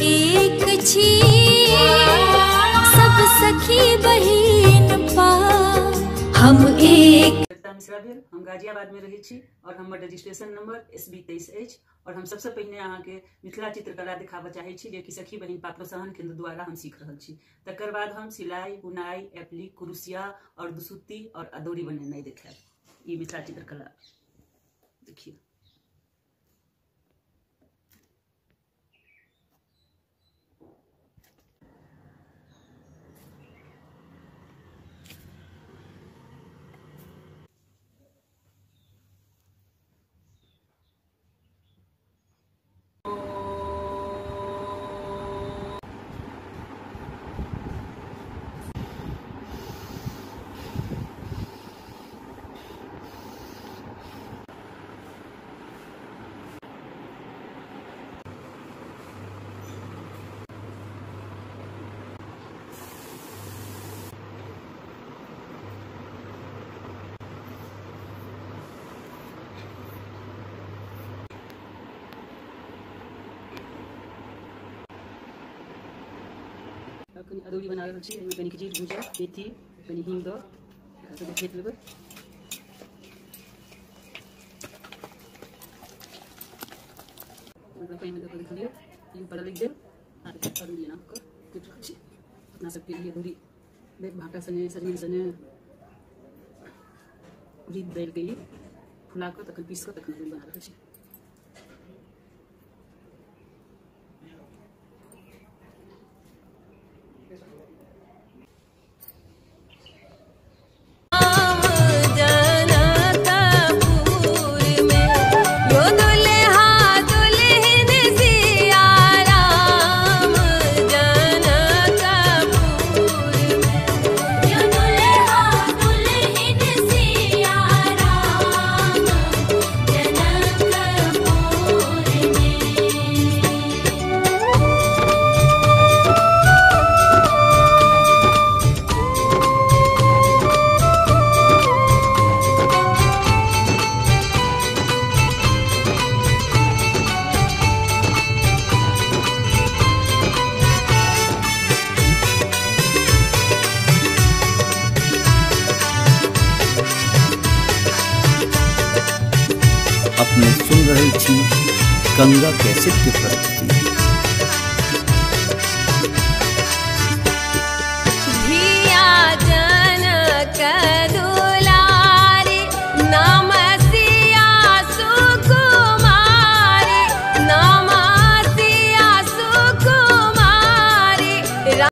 एक छी, सब सखी बहिन पा हम एक। मिश्रा भेल, हम गाजियाबाद में रहै छी और हमर रजिस्ट्रेशन नंबर SB 23 अछि और हम सबसे पहिने अहाँके मिथिला चित्रकला देखाबऽ चाहै छी, जेकि सखी बहिनपा प्रोत्साहन केंद्र द्वारा हम सीख रहल छी। तकर बाद हम सिलाई, बुनाई, एप्लिक, कुरुसिया और दुसुत्ती और अदौरी बनेनाइ देखायब। ई मिथिला चित्रकला देखियौ। कनी अदौरी बना रहल छी, एहिमे कनी जीर भूजल, मेथी, कनी हींग दऽ एकरा सबके फेंट लेबै। मतलब पानिमे दऽ कऽ देखलियै, हींग पड़ल लागि गेल। आ अदौरी एना कऽ कूटि रहल छी। अपना सबके ई अदौरी भाँटा सङ्गे, सजमनि सङ्गे, उड़ीद दालिके ई फुला कऽ तखन पीस कऽ तखन अदौरी बना रहल छी। अपने सुन रहे छी गंगा कैसेट के प्रस्तुति।